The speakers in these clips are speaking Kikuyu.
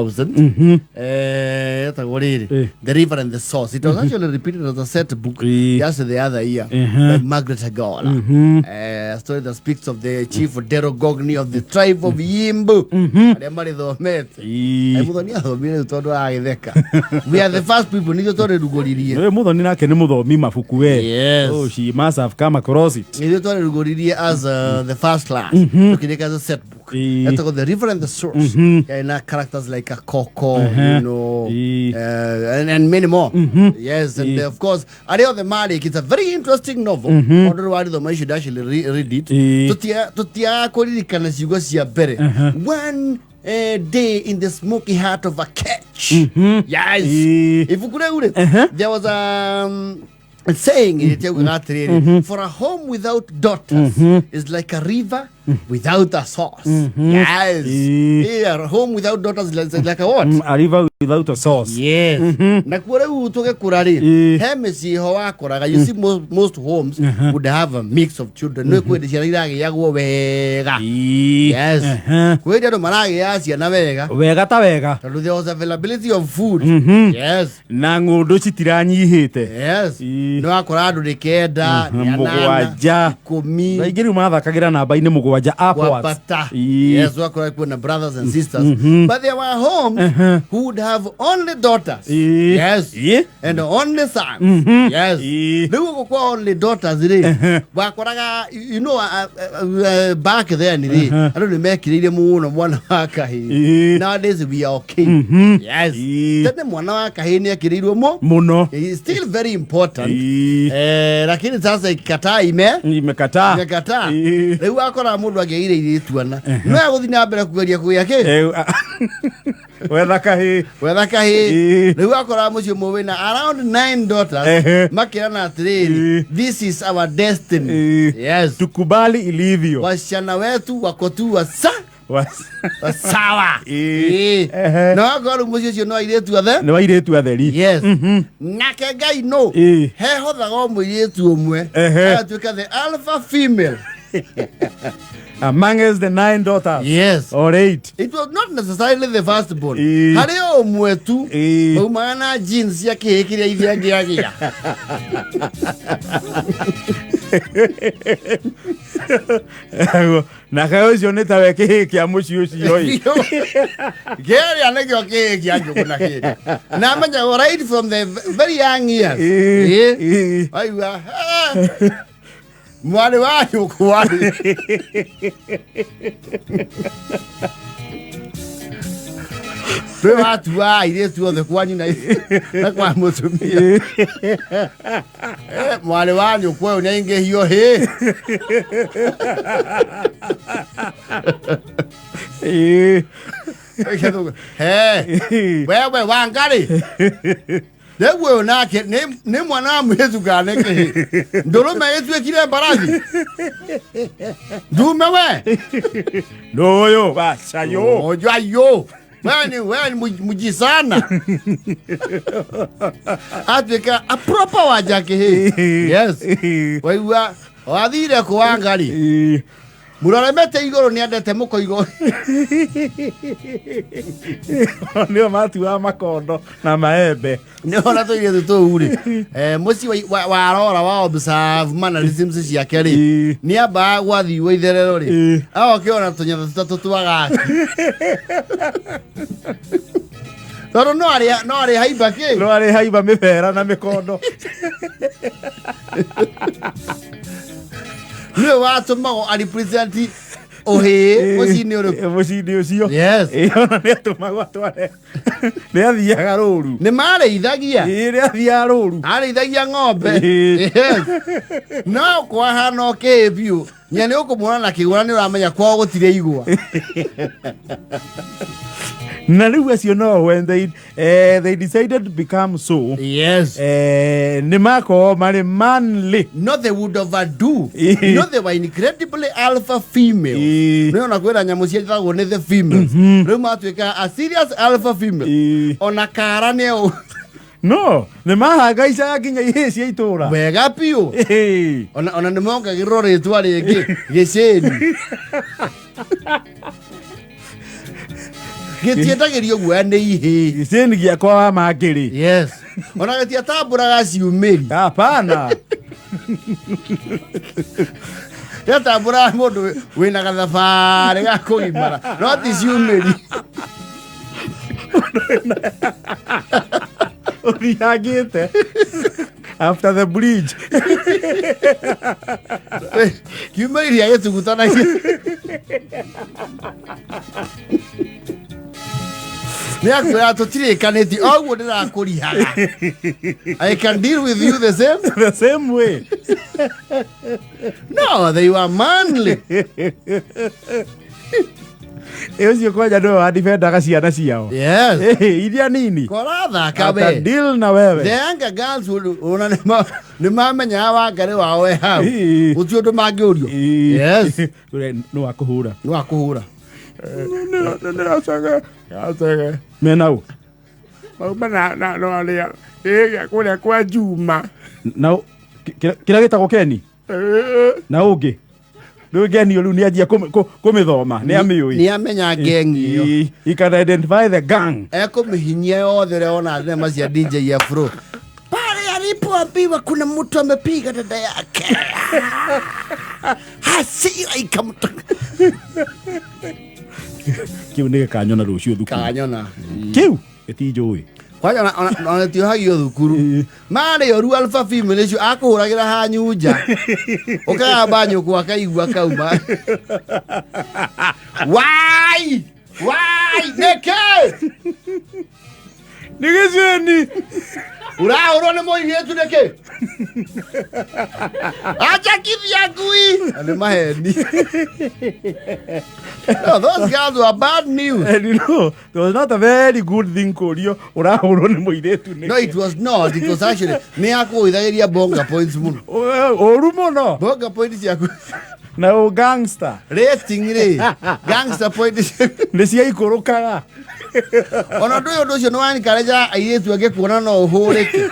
2000. Etagwo rĩrĩ The River and the Source. It was actually repeated as a set book just the other year by Margaret Agola. A story that speaks of the chief Derogogni of the tribe of Yimbu. Arĩa marĩthomete. Ai, Muthoni athomire rĩu tondũ aragĩtheka. We are the first people nithuĩ twarĩrugũririe. Wewe Muthoni nake nĩ mũthomi mabuku we. Yes. Oh, she must have come across it. Ithuĩ twarĩrugũririe as the first class. Tũkĩrĩka as a set book. Etagwo The River and the Source. Yeah, na characters like a Coco, you know, and many more. Yes, and of course, arĩa othe marĩki, it's a very interesting novel. Mũndũ ũrĩa warĩthoma, you should actually read it. Tũtiagaga kũririkana ciugo cia mbere. One day in the smoky heart of a catch. Yes. Ibuku rĩu rĩ, there was a saying ĩrĩa atĩrĩrĩ, for a home without daughters is like a river without a source. Yes. Yeah, a home without daughters is like a what? A river without a source. Yes. Na kuo rĩu tũgĩkũra rĩ, he mĩciĩ ho wakoraga, you see, most homes would have a mix of children. Nĩ kwĩ hĩndĩ ciana iragĩagwo wega. Yes. Kwĩ hĩndĩ andũ maragĩaga ciana wega. Wega ta wega. Tondũ there was availability of food. Yes. Na ng'ũndũ citiranyihĩte. Yes. Nĩ wakora andũ nĩ 9, nĩ 8, 7. 10. Aingĩ rĩu mathakagĩra namba-inĩ 7 upwards. Kwambata. Yes, wakora kwĩna brothers and sisters, but there were homes who would have only daughters. Yes. And only sons. Yes. Rĩu gũkũ kwa only daughters rĩ, wakoraga, back then rĩ, andũ nĩ mekĩrĩire mũno mwana wa kahĩĩ. Nowadays we are okay. Yes. Tene mwana wa kahĩĩ nĩ ekĩrĩirwo mũ Mũno. It's still very important. Lakini sasa ikikataa Imekataa. Imekataa. Rĩu wakora mũndũ angĩagire irĩtu ana no egũthiĩ na mbere kũgeria kũgĩa kĩ? Wetha kahĩĩ. Wetha kahĩĩ. Rĩu wakora mũciĩ ũmwe wĩna around nine daughters, makĩrana atĩrĩrĩ, this is our destiny. Yes. Tukubali ilivyo. Wasichana wetu wako tu sawa. Na wakorwo rĩu mũciĩ ũcio no airĩtu othe. Nĩ wairĩtu atheri. Yes. Nake Ngai no hehothaga o mũirĩtu ũmwe agatuĩka the alpha female amongst the nine daughters or eight. It was not necessarily the first born. Harĩ o ũmwe tu waumaga na jeans cia kĩhĩ kĩrĩa ithe angĩagĩa. Nake ũcio nĩ tawe kĩhĩ kĩa mũciĩ ũcio ĩ. Kĩrĩa nĩkĩo kĩhĩ kĩa njũgũ na kĩndũ na amenyagwo right from the very young years. Aigua, "Ah, mwarĩ wa nyũkwa rĩ." Twĩ watua airĩtu othe kwanyu na kwa mũtumia. Mwarĩ wa nyũkwa ũyũ nĩaingĩhio hĩ. He wewe Wangarĩ, rĩu ũyũ nake nĩ mwana wa mũirĩtu kana nĩ kĩhĩ? Ndũrũme ĩtuĩkire mbarathi ndume we. Nũyũ wacayo. Ojo wewe ni mujisana atuĩka a proper wa jakĩhĩ. Yes. Waigua wathire kũ, Wangarĩ? Mũroremete igũrũ nĩ andete mũkoigo. Nĩo matuaga makondo na maembe. Nĩ ona tũirĩtu tũu rĩ, mũciĩ warora wa observe mannerisms ciake rĩ, nĩ ambaga gwathiwo itherero rĩ, agokĩona tũnyatha tũtatũ twa gaki tondũ no arĩ haimba kĩ. No arĩ haimba mĩbera na mĩkondo. Nĩwe watũmagwo a represent ũhĩĩ mũciĩ-inĩ ũrĩkũ? Mũciĩ-inĩ ũcio. Yes. Ona nĩ atũmagwo atware, nĩ athiaga rũru. Nĩ marĩithagia. Nĩ athiaga rũru. Arĩithagia ng'ombe. Yes. No kwahana ũkĩĩ biũ nya nĩ ũkũmuona na kĩgũra, nĩ ũramenya kwao gũtirĩ igwa. Na rĩu acio no when they decided to become so, nĩ makorwo marĩ manly. No, they would overdo. No, they were incredibly alpha females. Nĩ ona kwĩra nyamũ cietagwo nĩ the females. Rĩu matuĩka a serious alpha female. Ona kara nĩ No nĩ mahangaicaga nginya ihĩĩ cia itũra. Wega biũ. Ona nĩ mongagĩrĩrwo rĩtwa rĩngĩ, gĩcĩni. Gĩtiendagĩrio guoya nĩ ihĩĩ. Gĩcĩni gĩakwa wa mangĩrĩ. Yes, ona gĩtiatambũraga ciumĩri. Hapana. Gĩatambũraga mũndũ wĩna gathabarĩ ga kũgimara, no ti ciumĩri. Ũthiangĩte after the bridge. Kiumĩri gĩa gĩtugutanagia nĩ akwĩra tũtirĩkanĩtie oguo ndĩrakũrihaga. I can deal with you the same. The same way. No, they were manly. Ĩ ũcio kwanja nĩwe wandibенdaga ciana ciao. Yes. Ĩ, iria nini. Korathaka we. Ata deal na wewe. The younger girls would ona nĩ mamenyaga wangarĩ wao we hau. Ĩ. Gũtirĩ ũndũ mangĩũrio. Ĩ. Yes. Ũrĩa nĩ wa kũhũra. Nĩ wa kũhũra. Mena ũ? Mauma na no arĩa ĩgĩa kũrĩa kwa Juma. Na ũ- kĩrĩa gĩtagwo Keni? Na ũngĩ? Rĩu Keni rĩu nĩ anjia kũmĩthoma, nĩ amĩũĩ. Nĩ amenya ngengi ĩyo. He can identify the gang. Ekũmĩhinyia yothe ũrĩa wona thinema cia DJ Afro. Pale alipoambiwa kuna mtu amepiga dada yake. Hasira ikamtoka. Kĩu nĩ gĩkanyona rũciũ thukuru. Kanyona. Kĩu gĩtinjũĩ. Kwanja ona tiohagio thukuru. Marĩ oru alpha female icio akũhũragĩra hanyunja. Ũkagamba nyũkwa akaigua kauma. Wai! Wai! Nĩkĩ? Nĩ gĩcĩni. Ũrahũrwo nĩ mũirĩtu nĩkĩ? Anjakithia ngui! Na nĩ maheni. No, those girls were bad news. And you know, it was not a very good thing kũrio ũrahũrwo nĩ mũirĩtu nĩkĩ. No, it was not. It was actually nĩ yakũgũithagĩria bonga points mũno. Ũru mũno. Bonga points ciaku. Na ũ gangster. Rating rĩ. Gangster points. Nĩ ciaikũrũkaga. Ona ndũĩ ũndũ ũcio nĩ wanikareja airĩtu angĩ kuona no ũhũrĩke.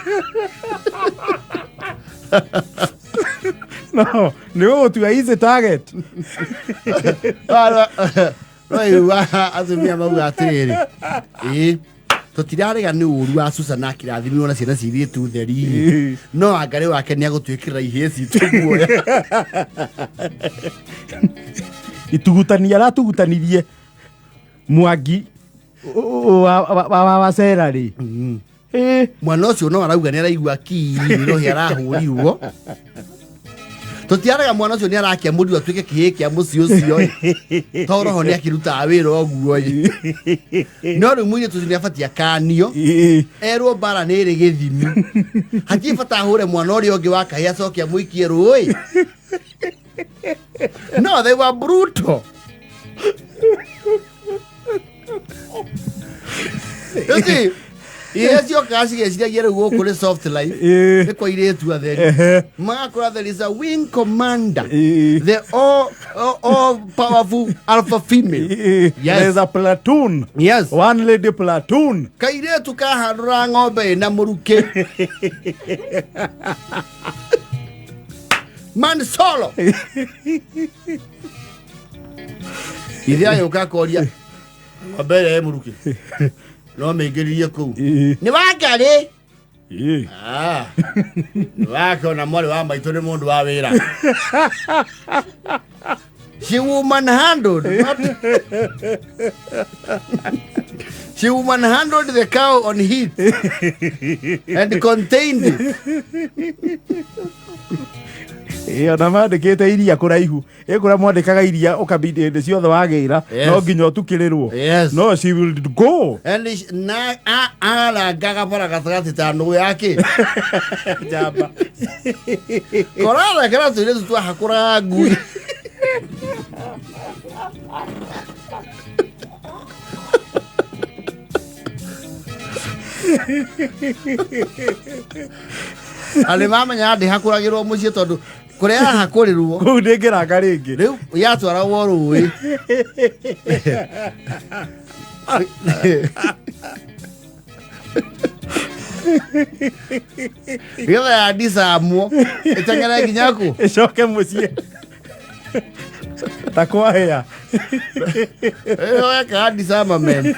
No, nĩ ũgũtua easy target. No igua atumia mauga atĩrĩrĩ. Ĩĩ. Tũtirarega nĩ ũru wa Susan akĩrathimirwo na ciana ciirĩtu theri. No angarĩ wake nĩ agũtuĩkĩra ihĩĩ citũ guoya. Itugutania aratugutanirie Mwangi wa Cera rĩ. Ĩ. Mwana ũcio no arauga nĩ araigua kirohi arahũrirwo. Tũtiarega mwana ũcio nĩ arakia mũriũ atuĩke kĩhĩĩ kĩa mũciĩ ũcio ĩ. Tondũ roho nĩ akĩrutaga wĩra ũguo ĩ. No rĩu mũirĩtu ũcio nĩ abatiĩ akanio. Erwo mbara nĩ ĩrĩ gĩthimi. Hatirĩ bata ahũre mwana ũrĩa ũngĩ wa kahĩĩ acoke amũikie rũĩ. No, they were brutal. You see, iria ciokaga cigeciragia rĩu gũkũ nĩ soft life. Nĩ kwa airĩtu atheri. Magakora there is a wing commander. The all powerful alpha female. Yes. There's a platoon. Yes. One lady platoon. Kairĩtu kahandũra ng'ombe ĩna mũrukĩ. Man solo. Ithe agĩũka akoria ng'ombe ĩrĩa ĩ mũrukĩ no mĩingĩririe kũu. Nĩ wangarĩ. Ah, nĩ wake ona mwarĩ wa maitũ nĩ mũndũ wa wĩra. She woman handled. Not... She woman handled the cow on heat and contained it. Ĩ, ona mandĩkĩte iria kũraihu. Ĩ, kũrĩa mwandĩkaga iria ũkabindi hĩndĩ ciothe wagĩra. Yes. No nginya ũtukĩrĩrwo. Yes. No, she will go. And na arangaga bara gatagatĩ ta nũgũ yake. Njamba. Korarekera tũirĩtu twahakũraga ngui. Na nĩ mamenyaga ndĩhakũragĩrwo mũciĩ tondũ kũrĩa yahakũrĩrwo kũu ndĩngĩranga rĩngĩ. Rĩu yatwaragwo rũĩ. Nĩgetha yandicamwo ĩteng'ere nginya kũ? Ĩcoke mũciĩ ta kwahĩa. Weka disarmament.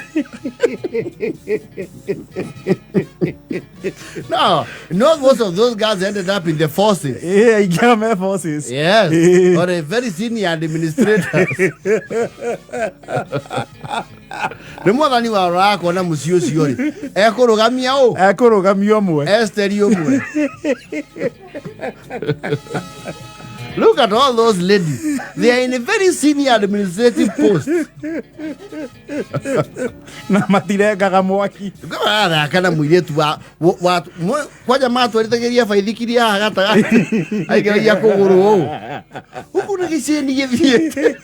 No, not most of those guys ended up in the forces. Ĩ, aingĩ me forces. Yes, Eh. or a very senior administrators. Nĩ mwathani wa roho kuona mũciĩ ũcio rĩ ekũrũgamia ũ Ekũrũgamia ũmwe. Esteri ũmwe. Look at all those ladies. They are in a very senior administrative post. Na matirengaga mwaki. Arathaka na mũirĩtu wa, wa, wa kwanja matwarithagiria baithikiri haha gatagatĩ aikaragia kũgũrũ ũũ huku nĩ gĩcĩni gĩthiĩte.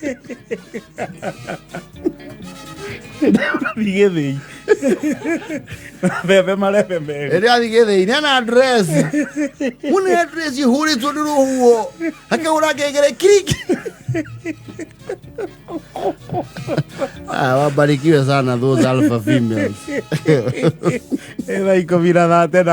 Thiĩ gĩthĩi. Mbembe marebe merĩ. Ĩrĩa athiĩ gĩthĩi nĩ dress mũne dress ihũrĩtwo nĩ rũhuho akahũra ngengere kiriki. Ah, wabarikiwe sana those alpha females. Thaa 13.